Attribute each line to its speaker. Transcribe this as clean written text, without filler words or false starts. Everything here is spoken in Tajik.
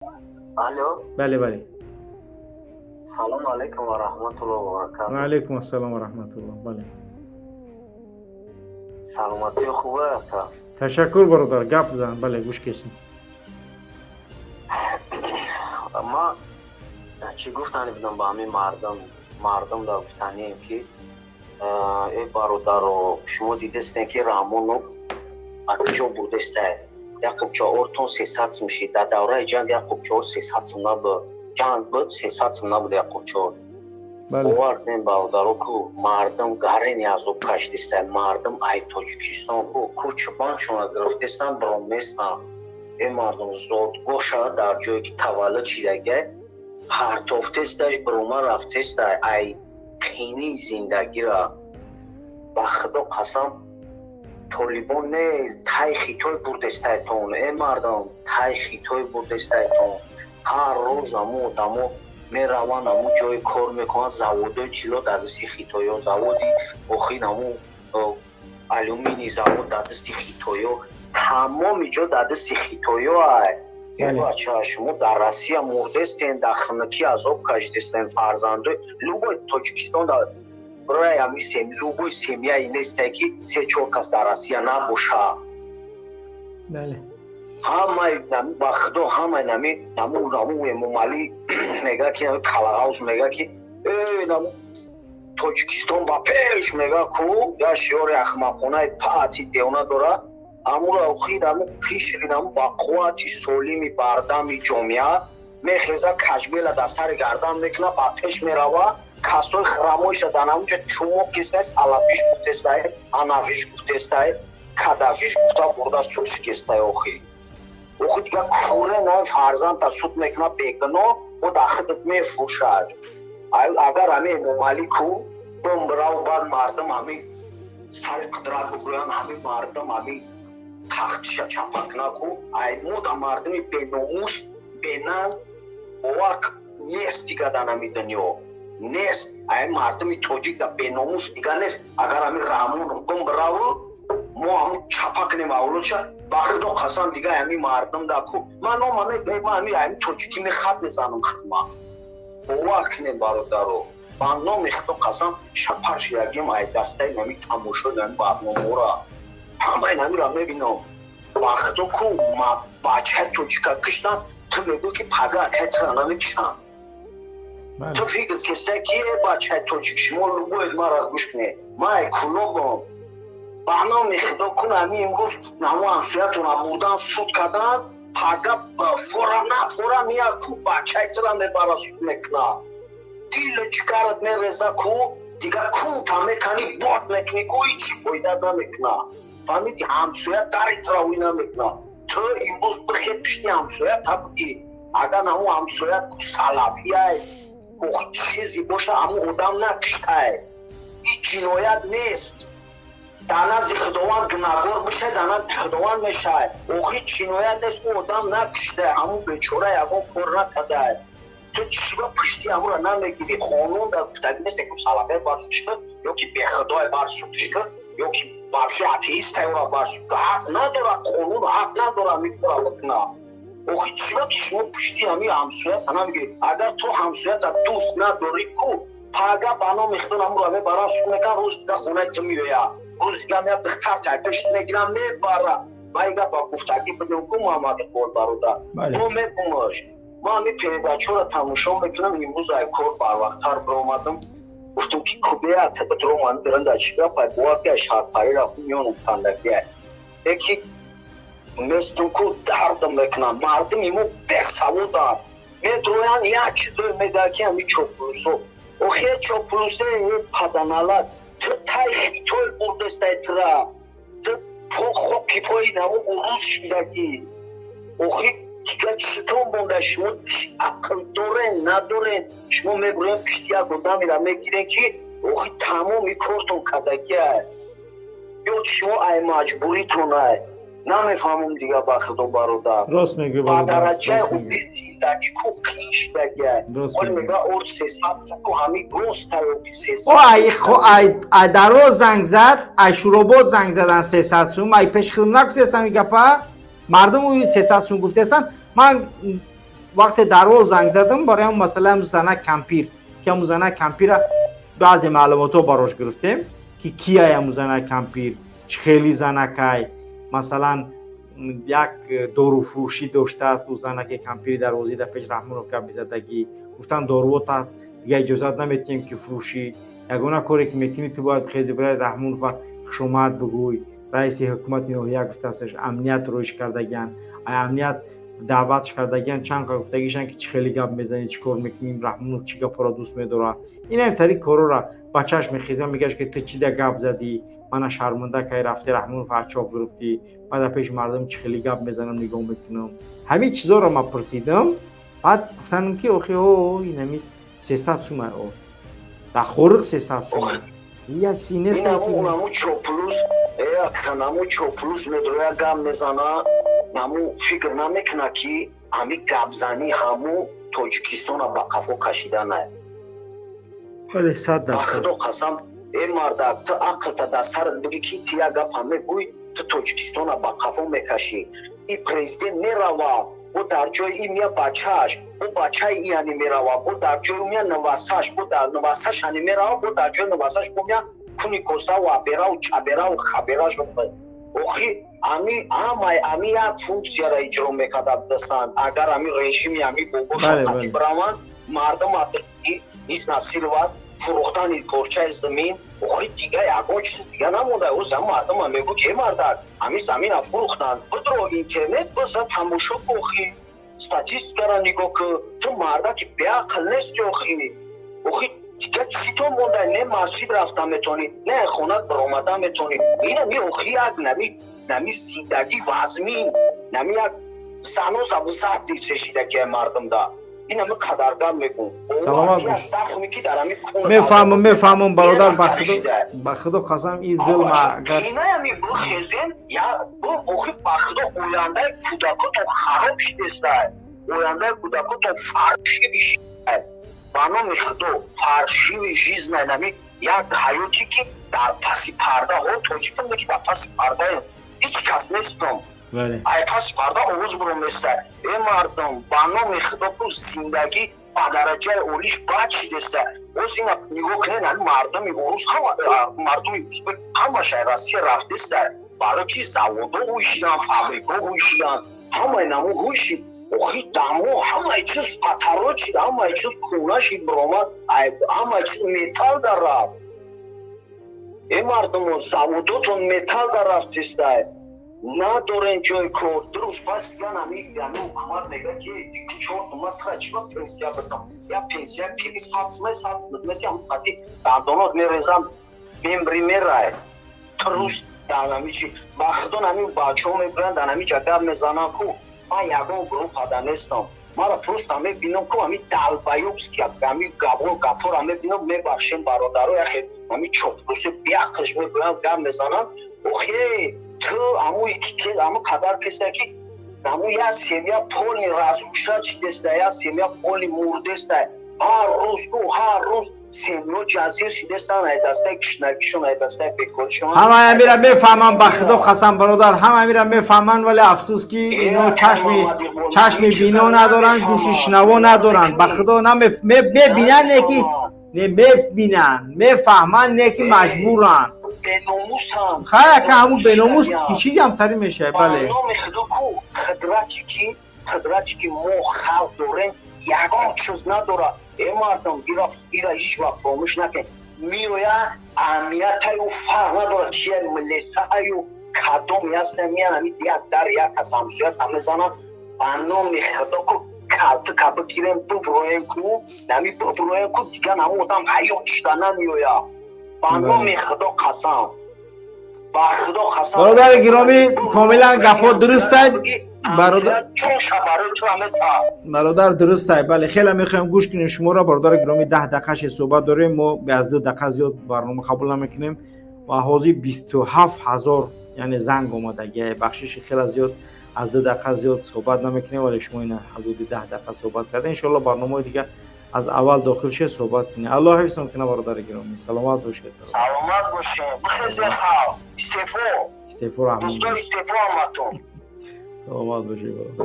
Speaker 1: Алло.
Speaker 2: Бале, бале.
Speaker 1: Салому алайкум ва раҳматуллоҳ ва баракатуҳ.
Speaker 2: Ва алайкум ассалом ва раҳматуллоҳ, бале.
Speaker 1: Саломатӣ хубе, ака?
Speaker 2: Ташаккур, бародар, гап зан, бале, гӯш кесем.
Speaker 1: Ма чӣ гуфтани будам ба ҳамин мардум? Мардум да гуфтанием, ки э бародаро, шумо дидастем, ки Раҳмонов ба куҷо бурдестай. Як қубча ортон 300 сум шид. Дар давраи ҷанг як қубча ор 300 сум набуд. Ҷанг буд, 300 сум набуд як қубча ор. Бовар кунем, бародаро, ку мардум гарени азоб кашидистай. Мардум ай Тоҷикистон ку кӯчбаншона гирифтестан, бироместан. Э мардум, зодгоҳша, дар ҷое ки таваллуд шидагай, партофтесташ, бирома рафтестай ай қинии зиндагира. Ба Худо қасам, толибон не, тай хитой бурдестайтон. Э мардум, тай хитой бурдестайтон. Ҳар рӯз аму одамо мераванд, аму ҷое кор мекунанд, заводои тилло дар дасти хитоё, заводи охир, аму алюминий завод дар дасти хитоё, тамоми ҷо дар дасти хитоё. Ай бача, шумо дар Россия мурдестен, дар хунукӣ азоб кашидестен. Фарзандои любой Тоҷикистон дар барои ҳами любой семьяе несте, ки се чор кас дар Россия набоша. Ҳамаи, ба Худо, ҳамаи нами наму Эмомалӣ мега, ки калағауз мега, ки э наму Тоҷикистон ба пеш мега ку, я шиёри ахмақонаи паати девона дора. Амура охир аму қишри наму ба қуввати солими бардами ҷомеа мехеза, кашбела дар сари гардан мекуна, ба пеш мерава. Касои храмоиша дар намуҷа чумоқ кестай, салафиш гуфтестай, анафиш гуфтестай, кадафиш гуфта, бурда судш кестай. Охи дига куре на фарзандта суд мекуна бегуноҳ, бо дар худат мефурӯшад. Агар ҳами Эмомалӣ ку бимбирав, баъд мардум ҳами сари қудрат бигӯянд, ҳами мардум ҳами тахтиша чапа куна ку, ай мода мардуми беномус, бенанг, бовар нест дига дар ҳами дунё нест. Ай мардуми тоҷик да беномус дига нест. Агар ҳами Раҳмонов бимбираву, мо ҳаму чапа кунем авлодша, ба Худо қасам, дига ҳами мардум да ку ман нома ман ҳами ҳами тоҷикӣ мехат мезанам хидма. Бовар кунем, бародаро, ба номи Худо қасам, шапар шидагим ай дастаи нами тамошои нами барномаора, ҳамаи намира мебинам. Ба Худо ку, бачаи тоҷика киштан, ту мегӯӣ, ки пага акай тура намекишанд. Ту фикр кестай, ки э бачаи тоҷик, шумо любоед мара гӯш кунед, ман ай Кулобам. Ба номи Худо кун, ами имрӯз намо ҳамсоятона бурдан, суд кардан, пага фора на фора мия ку, бачаи тура мебара, суд мекуна, дилу ҷигарат мереза ку, дига кунта мекани, бод мекунӣ ку, ҳичи фоида намекуна. Фаҳмиди? Ҳамсоя дари тура ӯй намекуна. Ту имрӯз бихе пишти ҳамсоя та буги, агар намо ҳамсоя салафияй чизе боша, ҳамун одам накиштай, ҳеҷ ҷиноят нест. Дар назди Худованд гунаҳгор бишай, дар назди Худованд мешай. Охир ҷиноят нест, ӯ одам накиштай, ҳамун бечора ягон кор накардай. Ту чиба пушти ҳамура намегирӣ? Қонун дар гуфтагӣ нест, ки салафия бар судш кун ё ки бехудое бар судш кун, ё ки вообще атеистай ӯра бар суд. Ҳақ надора, қонун ҳақ надора ҳамин кора бикуна. Охи чиба ки шумо пушти ҳамин ҳамсоята намегирӣ? Агар ту ҳамсоята дӯст надорӣ ку, пага ба номи Худо ҳамура мебаран, суд мекунан, рӯз дига хонаи ту меояд, рӯз дига меяд, духтар пешт мегирам, мебара. Ман ин гапа гуфтагӣ будем ку, Муҳаммад Иқбол бародар, бо мебумаш. Ман ҳамин передачаро тамошо мекунам. Имрӯз ай кор барвақттар биромадам, гуфтам, ки кубея бидроман диранда, чӣ гапай? Бовар ки шарпарӣ рафтум, меёнам кандагия яки местум ку, дардам мекунам. Мардуми мо бесаводанд, медроянд, як чизое мегӯяд, ки ҳами чоплусо. Охир чоплусе паданалат, ту тай хитой бурдестай тура, ту хоки пои наму урус шидагӣ. Охир дига читон монда? Шумо ақл дорен, надорен? Шумо мебурен, пишти як одамеро мегирен, ки охир тамоми кортон кардагия, ё шумо ай маҷбуритонай? Намефаҳмам дига, ба Худо, бародар.
Speaker 2: Рост мегӯй.
Speaker 1: Ба дараҷаи оддӣ зиндагӣ ку қиин шидагия. Оли мега ор 300 ку, ҳами ростай оки 300.
Speaker 2: Ай дароз занг зад, ай Шуробод занг задан, 300 сум. Ай пеши худам нагуфтестам и гапа, мардум ӯ 300 сум гуфтестан. Ман Вақте Дарвоз занг задам, барои ҳам масъала ҳам занак кампир, ки ҳамун занак кампира баъзе маълумотҳо барош гирифтем, ки кияй ҳамун занак кампир, чӣ хели занакай. Масалан, як доруфурӯшӣ доштааст ӯ занаке кампири Дарвозӣ, дар пеш Раҳмонов гап мезадагӣ. Гуфтан, доруота дига иҷозат наметиҳем, ки фурӯшӣ. Ягона коре, ки мекунӣ, ту бояд хези бирай, Раҳмонова хушомад бигӯй. Раиси ҳукумати ноҳия гуфтаасташ, амният роиш кардагиан, ай амният даъватш кардагиан, чанд қа гуфтагишан, ки чӣ хеле гап мезанӣ, чӣ кор мекунӣ, Раҳмонов чӣ гапҳоро дӯст медорад. Инам тари корора бачааш мехеза, мегаш, ки ту чӣ да гап задӣ, мана шарманда кай, рафти Раҳмонов ачоқ гирифтӣ, баъд дар пеши мардум чӣ хеле гап мезанам, нигоҳ мекунам. Ҳамин чизоро ман пурсидам. Баъд гуфтанам, ки охи о инами 300 сумай, о дар Хориқ 300 сум як чизи нест.
Speaker 1: Инаму чоплус наму чоплус медроя, гап мезана, наму фикр намекуна, ки ҳами гапзанӣ ҳаму Тоҷикистона ба қафо кашиданай.
Speaker 2: Бале, сад
Speaker 1: Ба
Speaker 2: дарсад.
Speaker 1: Худо қасам, э мардак, ту ақлта дар сарат бигӣ, ки ту як гапа мегӯй, ту Тоҷикистона ба қафо мекашӣ. И президент мерава, бо дар ҷои и мия бачааш, бо бачаи ияни мерава, бо дар ҷои мия навасаш, бо дар навасаш ани мерава, бо дар ҷои навасаш бо мия куни косаву абераву чабераву хабераш. Охи, ами ҳамаи ами як функсияро иҷро мекарда дастан. Агар ами режими ами бобошон бираванд, мардум изнасиловать, фурӯхтани порчаи замин. Охи, дига ягон чиз дига намонда. Ӯ зам мардума мегӯ, ки мардак, ҳами замина фурӯхтанд. Бидро интернет биза, тамошо ку, охи, статистикаро нигоҳ ку. Ту мардаки беақл нести. Охи, дига чӣ то монда? Не масҷид рафта метавонӣ, не хона баромада метавонӣ. Инами охи як нами зиндагӣ вазмин, нами як заноза вузат сешидагия мардумда. Инами қадар гап мегӯм.
Speaker 2: Мефаҳмам, мефаҳмам, бародар, ба Худо қасам, ин зулм агар
Speaker 1: Инаями бихезем я охи, ба Худо, ояндаи кӯдакотон хароб шидеста, ояндаи кӯдакотон фаршиви шида. Ба номи Худо, фаршиви жизнь, нами як ҳаёте, ки дар паси пардаҳо тоҷикам, ки дар паси пардаем, ҳеҷ кас нестам. Ай паси парда овоз буроместа. Э мардум, ба номи Худо ку, зиндагӣ ба дараҷаи олиш бад шидеста. Боз ина нигоҳ кунед, ҳами мардуми урус, мардуми узбек ҳамаша Россия рафтеста. Барои чи? Заводо ҳуйшидан, фабрикҳо ҳуйшидан, ҳамаи намо ҳуйшид. Охи, дамо ҳамаи чиз патаро шид, ҳамаи чиз кӯна шид, биромад, ҳамаи чиз металл дар рафт. Э мардумо, заводотон металл дар рафтеста, надорен ҷои кор. 2 рӯз пас ган ами ҳукумат мега, ки чор тума тра чиба пенсия бидам, я пенсия пири 100 сумай, 100 сум метиам, қати дандонот мерезам, мемри, мерай. Трус дар ҳами чи, ба Худо, ҳами бачаҳо мебиранд, дар ҳами ҷа гап мезананд ку. Ман ягон группада нестам, мара просто мебинам ку, ҳами долбоёбский ҳами гапҳоро мебинам. Мебахшем, бародаро, яхе ҳами чоплуси беақлш мебинам, гап мезананд. Охе, ту аму қадар касе, ки аму як семья полный разрушать шидеста, як семья полный мурдеста. Ҳар рӯз ку, ҳар рӯз семьё ҷазир шидестан, ай дастаи кишнакишон, ай дастаи бекоришон.
Speaker 2: Ҳама амира мефаҳмам, ба Худо қасам, бародар, ҳама амира мефаҳманд, вале афсӯс, ки ино чашми бино надоранд, гӯши шунаво надоранд. Ба Худо, мебинанд, не ки не мебинанд, мефаҳманд, не ки маҷбуранд.
Speaker 1: Беномусам.
Speaker 2: Хай, ака, ҳамун беномус кичидиам тари мешавад, бале.
Speaker 1: Номи Худо ку, қудрате ки мо халқ дорем, ягон чиз надорад. Э мардум, ира ҳеҷ вақт фаромӯш накунед. Меоя, аҳамиятаю фарқ надорад, кия милесааю кадоме ҳаста, меян, ами як дар як кас ҳамсоята мезанад. Ба номи Худо ку, калтика бигирем, буброем ку, нами буброем ку, дигар намо одам ҳаёт шуда намеояд. Ба номи Худо қасам, ба Худо қасам.
Speaker 2: Бародари гиромӣ, комилан гапҳо дурустад. Бародар, дурустай, бале, хеле мехоҳем гӯш кунем шуморо. Бародари гиромӣ, 10 дақиқаше суҳбат дорем. Мо аз 2 дақиқа зиёд барнома қабул намекунем ва ҳозир 27 000, яъне занг омадагия. Бахшиши хеле зиёд, аз 2 дақиқа зиёд суҳбат намекунем, вале шумо ина ҳудуди 10 дақиқа суҳбат карда. Иншоалло, барномаҳои дигар аз аввал дохил шед, суҳбат кунед. Аллоҳ ҳифзтон кунад, бародари гиромӣ, саломат бошед.
Speaker 1: Саломат бошед. Бихезе, халқ, истеъфо!
Speaker 2: Истеъфо, раҳмат.
Speaker 1: Дӯсто, истеъфо ҳаматон.
Speaker 2: Саломат бошед, бародар.